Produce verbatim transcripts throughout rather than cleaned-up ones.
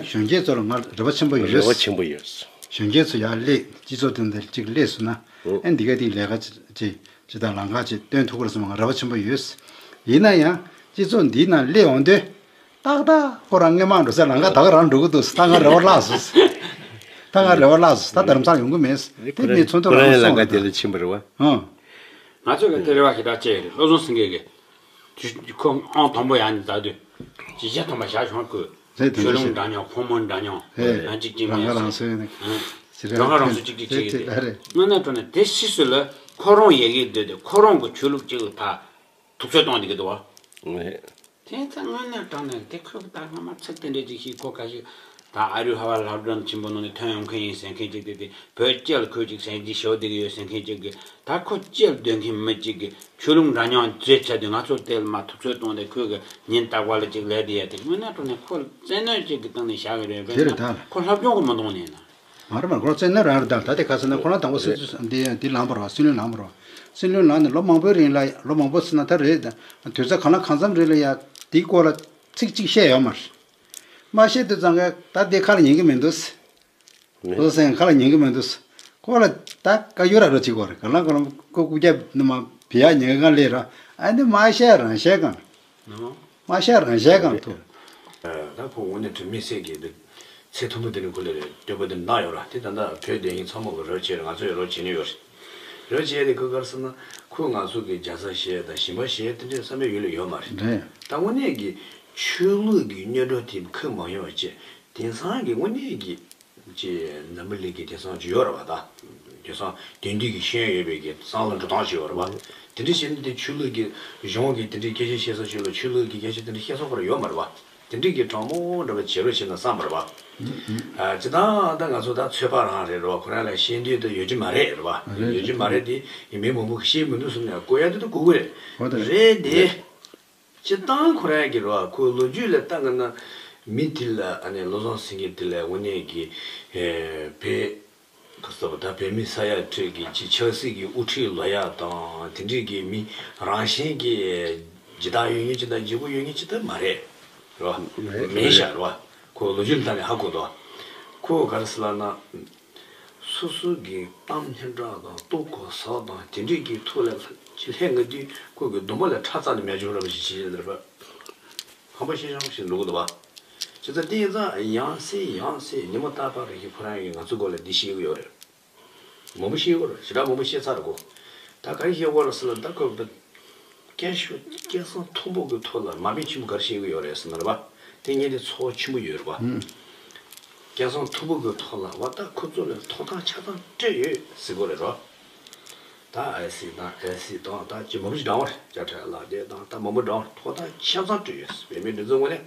གཞོན་སྐྱེས་ཚོ་ལ་ང་རེ་བ་ཆེན་པོ་ཡོད། རེ་བ་ཆེན་པོ་ཡོད། གཞོན་སྐྱེས་ཚོ་ཡར་སླེབས་སྤྱི་ཚོགས་དེ་འདིར་གཅིག་སླེབས་སོང་ན་ཨེ་འདི་ག་དེ་ལས་ཀ་ཅིག་ཅིག་དང་ལམ་ཁ་ཅིག་སྟོན་ཐུབ་ཀྱི་རེད་བསམ་ང་རེ་བ་ཆེན་པོ་ཡོད། ཡིན་ན་ཡང་སྤྱི་ཚོགས་འདིའི་ནང་སླེབས་འོང་དུས་ཏག་ཏག་ཁོ་རང་སྔོན་མ་འགྲོ་ས་ལམ་ཁ་ད་ག་རང་འགྲོ་གི་འདུག་ད་ང་རེ་བ་བརླག་སོང་། ད་ང་རེ་བ་བརླག་སོང་། ད་རྡ་རམ་ས་ལ་ཡོང་གི་མེད། དེ་མི་ཚོན་ཐོག་ཁོ་རང་རང་ལམ་ཁ་སོང་དེ་ད། ལ་ཕྱིན་པ་རེད་བ། ཧང་། ང་ཚོས་གི་དེ་རེ་བ་ཞེ་དྲག་བྱས་ཡོད་རེད། བློ་བཟང་སེང་གེ་གི་དུས་ཁོ་ཨང་དང་པོ་ཡར་ནས་བསྡད་དུས་ཇི་བཞིན་མཐོང་པ་བཞག་བྱུང་ཁོས། རེད་དེ་ཆོས་འདྲ་ལུགས་ཞིག་འདྲ་མཉམ་ཁོ་མོ་འདྲ་མཉམ་ཧེ། ཡང་གཅིག་གཅིག་རང་མིན་ཁ་རང་སོ་སོ་ཡིན་ནི་ཨང་། ཅི་རང་ཁ་རང་སོ་གཅིག་གཅིག་བྱེད་ཀྱི་རེད། རེད་དངོས་གནས་དྲང་གནས་དེ་སྲིད་སྲོལ་ལ་ཁོ་རང་ཡི་གེ་འདོད་དེ་ཁོ་རང་གི་ཆོས་ལུགས་གཅིག་ལ་ཕར་ཐུབ་ཚོད་གཏོང་བསྡད་ཀྱི་འདུག་བ། རེད། དེ་ཚོ་དངོས་གནས་དྲང་གནས་དེ་ཁོས་ད་སྔ་མ་ཚིག་དེ་འདྲས་ཅིག་ཤེས་ཁོ་ཁ་ཤས་ད་ཨ་རུ་ཧ་བ་ལྷ་སྒྲོན་ཆེན་པོ་ནང་ནས་ཐོན་ཡོང་མཁན་ཡིན་ཟེར་མཁན་ཅིག་དེ་དེ་བོད་སྤྱི་ལ་ཁོས་ཅིག་སེམས་ཅིག་ཞོ་བསྡད་ཀྱི་ཡོད་ཟེར་མཁན་ཅིག་གི་ད་ཁོ་སྤྱི་ལ་སྡོད་མཁན་མི་གཅིག་གི་ཆོས་ལུགས་འདྲ་མཉམ་བརྗེད་ཆགས་དུས་ང་ཚོ་དེ་ལ་མ་ཐུབ་ཚོད་གཏོང་སྟེ་ཁོས་གི་ཉིན་རྟག་པར་ལ་ཅིག་ལས་དེ་ཡ་དེ་དངོས་གནས་དྲང་གནས་ཁོ་ལ་བཙན་གནོན་ཅིག་གི་སྟེང་ནས་བཞག་གི་རེད། དཔེར་དེ་རེད་ན་ད། ཁོ་ལྷབ་སྦྱོང་གི་མི་འདུག་ནས་ན། མ་རེད་མ་རེད། ཁོ་རང་བཙན་གནོན་རང་རེད་ད། ད་དེ་ཁ་སང་ན་ཁོ་རང་དང་པོ་སྲིད་རེད། དེ་དེ་ལངས་པ་རེད་བ། སྲིད་བློན་ལངས་པ་རེད་བ། སྲིད་བློན་ལངས་ནས་ལོ་མང་པོའི་རིང་ལ་ལོ་མང་པོ་ཟེར་ན་ད་རེད་ད། དུས་ཚོད་གང་ལ་གང་འཚམ་རེད་ལ་ཡ་དེའི་སྐོར་ལ་ཚིག་གཅིག་བཤད་ཡོད་མ་རེད། མ་བཤད་དུས་ཙང་ག་ད་དེ་ཁ་ལ་ཉན་གི་མི་འདུག་ཟེར། མེད། ལོ་སེང་ཁ་ལ་ཉན་གི་མི་འདུག་ཟེར། ཁོ་ལ་ད་བཀའ་ཡོད་ར་རོ་གཅིག་གོ་རེད། ག་ལ་ག་ལ་ཁོ་རྐུབ་བཀྱག་ནི་མ་བི་ཡ་ཉན་གི་གང་ལས་ར། ཨ་ནི་མ་བཤད་རང་བཤད་གང་། ནོ། མ་ཤ་རང་ཤ་གང་ཐུབ། ད་ཁོ་དངོས་གནས་དྲི་མེད་སེང་གེ་འདི་ཚེ་ཐུང་པོ་འདི་ནི་ཁོ་ལས་རེད་སྟོན་པ་འདི་ནི་གནང་ཡོད་ར། དེ་ད་ལྟ་བོད་བསྡད་མཁན་ཚང་མ་གི་རོལ་ཆས་རེད། ང་ཚོ་ཡང་རོལ་བྱེད་ནི་ཡོད་རེད། རོལ་ཆས་དེ་ཁོ་གར་སོང་ན་ཁོ་ང་ཚོ་གི་རྒྱ་ཚ་བཤད་དང་ཞིང་པ་བཤད་དེ་འདྲའི་བསམ་པའི་ཡུལ་ལ་ཡོད་མ་རེད། རེད། ད་དངོས་གནས་ཀྱི་ཆོས་ལུགས་ཀྱི་སྙན་སྒྲོན་དེ་ཁུར་མ་ཡོང་བ་བྱས་དེང་སང་གི་དངོས་གནས་ཀྱི། ཅེས་འཛམ་བུ་གླིང་གི་དེང་སང་ཅིག་ཡོད་རེད་བ་ད། དེང་སང་དེང་དུས་ཀྱི་ཤེས་ཡོན་ཡོད་པའི་གི་བསམ་བློ་འགྲོ་སྟངས་ཅིག་ཡོད་རེད་བ། དེ་འདྲ་བྱས་ན་དེ་ཆོས་ལུགས་ཀྱི་གཞུང་གི་དེ་འདྲའི་སྐད་ཆ་བཤད་ས་ཅིག་ལ་ཆོས་ལུགས་ཀྱི་སྐད་ཆ་དེ་འདྲ་བཤད་ས་ཁོ་རང་ཡོད་མ་རེད་བ། དེ་འདྲའི་གི་དྲང་མོ་འདྲ་བ་བྱེད་རོགས་བྱེད་ན་བསམ་པ་རེད་བ། ཨ་ཅི་ད་ད་ང་ཚོ་ད་ཚོད་དཔག་རང་རེད་རེད་བ། ཁོ་རང་ལ་ཤེས་འདོད་དུ་ཡོད་ཀྱི་མ་རེད་རེད་བ། རེད། ཡོད་ཀྱི་མ་རེད་དེ་མི་མང་པོ་གི་ཤེས་མི་འདུག་གསུངས་ནས་གོ་ཡ་དེ་ད་གོ་གི་རེད། ཧོ་ད་རེད་དེ། སྤྱིར་བཏང་ཁོ་རང་གི་རེད་བ། ཁོའི་ལོ་རྒྱུས་ལ་ལྟ་གི་ན་མི་དེ་ལ་ཨ་ནི་བློ་བཟང་སེང་གེ་དེ་ལ་དངོས་གནས་ཀྱི་ཨེ་བོད་ག་ཟེར་བ་ད་བོད་མི་ས་ཡ་ཁྲོད་ཀྱི་ཅི་ཆབ་སྲིད་ཀྱི་དབུ་ཁྲིད་ལོ་ཡ་དང་དེ་འདྲས་ཀྱི་མི་རང་བཞིན་གྱི་ཇི་ལྟར་ཡོད་མཁན་ཅི་དང་ཇི་བོ་ཡོད་མཁན་ཅི་ལྟར་མ་རེད་རེད་བ། མེད་ཤག་རེད་བ། ཁོའི་ལོ་རྒྱུས་ལ་ལྟ་ནས་ཧ་གོ་འདུག་ཁོ་ག་རེ་ཟེར་ལབ་ན། སོ་སོ་གི་གཏམ་སྙན་གྲགས་དང་ལྟོ་གོས་ཟོག་དང་དེ་འདྲས་ཀྱི་ཐོག་ལ་ཅིག་སླེབས་ང་དུས་ཁོ་གི་སྡོམ་པ་ལ་ཁྲག་རྩ་ནས་མེད་བྱུང་ར་བ་ཞིག་བྱེད་ཀྱི་ཡོད་རེད་པ། ཧམ་པ་ཤེས་བྱུང་ཞིག་འགྲོ་གི་འདུག་བ། བྱས་ཙང་དེ་ཡིན་ཙང་ཡང་སེ་ཡང་སེ་ཉི་མ་རྟག་པར་རེ་ཞིག་ཁོ་རང་གིས་ང་ཚོ་སྐོར་ལ་འདི་བཤད་གི་ཡོད་རེད། མང་པོ་བཤད་གི་ཡོད་རེད། ཞེ་དྲག་མང་པོ་བཤད་ཚར་གོ། ད་ག་རེ་བཤད་གི་ཡོད་རེད་ཟེར་ལ་ད་ཁོ་བ། སྐད་ཤུགས་སྐད་གསང་མཐོན་པོ་གི་ཐོག་ལ་མ་དཔེ་ཆེན་པོ་ག་རེ་བཤད་གི་ཡོད་རེད་ཟེར་ན་རེད་པ། དེ་ངས་དེ་ཚོར་བ་ཆེན་པོ་ཡོད་རེད་པ། ཧུམ། སྐད་གསང་མཐོན་པོ་གི་ཐོག་ལ་བ་ད་ཁོ་ཚོ་ལ་ཐོབ་ཐང་ཆ་ཚང་སྤྲད་ཡོད་ཟེར་གོ་རེད་རོ། ད་ཨེ་སི་དང་ཨེ་སི་དང་ད་ཅི་མང་པོ་ཞིག་བགྲང་བ་རེད། ཅ་ཁྲ་ལག་དེ་དང་ད་མང་པོ་བགྲང་བ་རེད། ཐོབ་ཐང་ཆ་ཚང་སྤྲད་ཡོད་ཟེར། བོད་མིའི་སྒྲིག་འཛུགས་ངོས་ནས་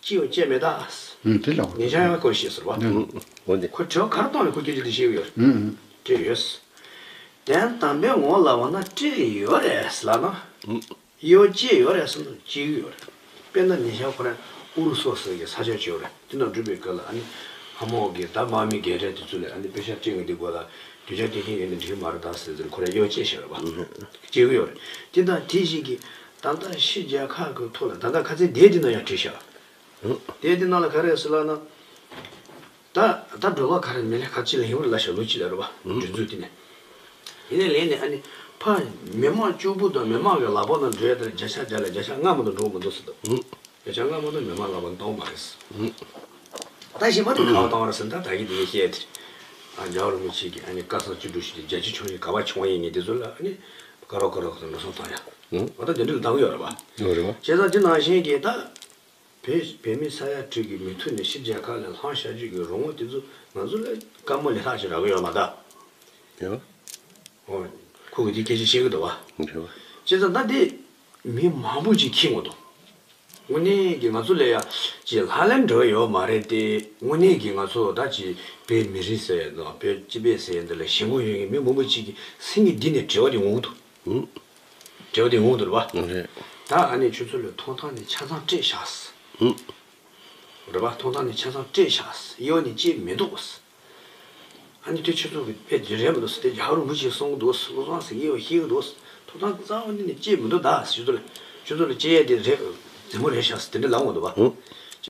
ཅི་ཡང་བྱས་མེད་ད་ཟེར། ཨུམ་དེ་ལ་ཉེ་ཆར་ཡང་ཁོས་བཤད་ཟེར་བ། འོ་འདི། ཁོ་དྲི་བ་ག་རེ་བཏང་ནས་ཁོ་སྐད་ཆ་དེ་བཤད་ཡོད་རེད། ཨུམ་ཨུམ། སྤྲད་ཡོད་ཟེར། དོན་དམ་པའི་ངོ་ལབ་པ་ན་སྤྲད་ཡོད་རེད་ཟེར་ལབ་ན། ཨུམ། གཡོ་ཅི་ཡོད་རེད་ཟེར་ན་ཅི་ཡོད་རེད། དཔེར་ན་ཉེ་ཆར་ཁོ་རང་ཨུ་རུ་སུ་ཟེར་གྱི་ས་ཆ་ཅིག་ཡོད་རེད། དེ་ནང་འགྲུལ་པའི་སྐབས་ལ་ཨ་ནི་ཧ་མོ་གི་ད་དམག་མི་རྒན་གྲས་དེ་ཚོ་ལ་ཨ་ནི་པེ་ཤ་སྤྲད་གི་འདི་དགོས་ལ་རྒྱུ་ཆ་སྤྲད་མཁན་ཡོད་ན་འགྲིག་གི་མ་རེད་ད་ཟེར་ཟེར་ཁོ་རང་གཡོ་ཅི་བཤད་རེད་པ། ཅི་གི་ཡོད་རེད། དེ་དང་དེ་བཞིན་གྱི་ད་ལྟ་ཕྱི་རྒྱལ་ཁག་གི་ཐོག་ལ་ད་ལྟ་ཁ་ཚན་དེ་དེ་ནང་ཡང་བྲིས་ཤག་དེ་དེ་ནང་ལ་ག་རེ་ཟེར་ལབ་ན། ད་ད་འགྲོ་ལོག་ག་རེ་མི་ལས་ག་ཅི་ལ་ཡིན་པར་ལ་ཤ་ལོ་ཅི་ལ་རེད་པ། སྒྲིག་འཛུགས་དེ་ནས། ཡིན་ནའི་ལན་ནས་ཨ་ནི་ཕ་མི་མང་གཅིག་པུ་དང་མི་མང་གི་ལག་པ་ནང་འགྲོ་ཡ་དེར་བརྒྱ་ཆ་བརྒྱ་ལ་བརྒྱ་ཆ་ལྔ་མ་གཏོགས་འགྲོ་གི་མི་འདུག་ཟེར་འདུག་བརྒྱ་ཆ་ལྔ་མ་གཏོགས་མི་མང་ལག་པ་ནང་གཏོང་མ་རེད་ཟེར། ད་གཞན་པ་དེ་ག་པར་གཏོང་བ་རེད་ཟེར་ན་ད་ད་གིན་དེ་གས་བཤད་དེ། ཨ་རྒྱལ་བ་རིན་པོ་ཆེ་གིས་ཨ་ནི་བཀའ་གསང་བཅུ་དྲུག་ཞུས་ཏེ་རྒྱལ་སྤྱི་ཆུང་ཆུང་ག་པར་བྱུང་བ་ཡིན་ངེས་དེ་ཚོ་ལ་ཨ་ནི་དཀར་རོ་དཀར་རོ་ག་ཚོད་འགྲོ་སོང་བཏང་ཡ། འོ་ད་དེ་འདྲ་ལ་བཏང་གི་ཡོད་རེད་པ། ཡོད་རེད་པ། བྱས་ཙང་དེ་ནང་བཞིན་གྱི་ད། བོད་བོད་མི་ས་ཡ་དྲུག་གི་མི་ཐུག་ནས་ཕྱི་རྒྱལ་ཁག་ལ་ལྷང་བཞག་རྒྱུ་གི་རོགས་དངུལ་དེ་ཚོ་ང་ཚོ་ལ་དཀའ་མོ་ལས་ལྷག་ཅིག་རག་གི་ཡོད་མ་རེད། ཡོད། ཨོ། ཁོ་གིས་དེ་སྐད་ཆ་བཤད་གི་འདུག་བ། རེད་བ། བྱས་ཙང་ད་དེ་མི་མང་པོ་ཅིག་མཁྱེན་དགོས་འདུག་དངོས་གནས་ཀྱི་ང་ཚོ་ལ་ཡ་ཅིག་ལྷ་ལན་འགྲོ་ཡོད་མ་རེད་དེ། དངོས་གནས་ཀྱི་ང་ཚོ་ད་ཅིག་བོད་མི་རིགས་ཟེར་ཡ་དང་བོད་སྤྱི་པའི་ཟེར་ཡ་འདི་ལ་ཞེན་ཁོག་ཡོད་མཁན་མི་མང་པོ་ཅིག་གིས་སེམས་ཀྱི་གཏིང་ནས་དྲི་བ་དེ་འོང་གི་འདུག་ཨུ། དྲི་བ་དེ་འོང་འདུག་རེད་པ། རེད། ད་ཨ་ནི་ཁྱོད་ཚོ་ལ་ཐོབ་ཐང་ནི་ཆ་ཚང་སྤྲད་བཞག་ཟེར། ཨུ། རེད་པ། ཐོབ་ཐང་ནི་ཆ་ཚང་སྤྲད་བཞག་ཟེར། གཡོ་ནི་ཅི་མི་འདུག་ཟེར། ཨ་ནི་དེ་ཁྱོད་ཚོ་གི་དཔེ་དེ་རེད་མི་འདུག་ཟེར། དེ་རྒྱལ་བ་རིན་པོ་ཆེས་གསུང་གི་འདུག་ཟེར། བློ་བཟང་སེང་གེས་བཤད་གི་འདུག་ཟེར། ཐོབ་ཐང་རྩ་བ་ནས་ནི་སྤྲད་མི་འདུག་ད་ཟེར། ཁྱོད་ཚོ་ལ་ཁྱོད་ཚོ་ལ་སྤྲད་ཡས་དེ་རེད། རྫིག་པོ་རེད་བཞག་ཟེར་དེ་འདྲ་ལབ་འོང་འདུག་པ། ཨུ།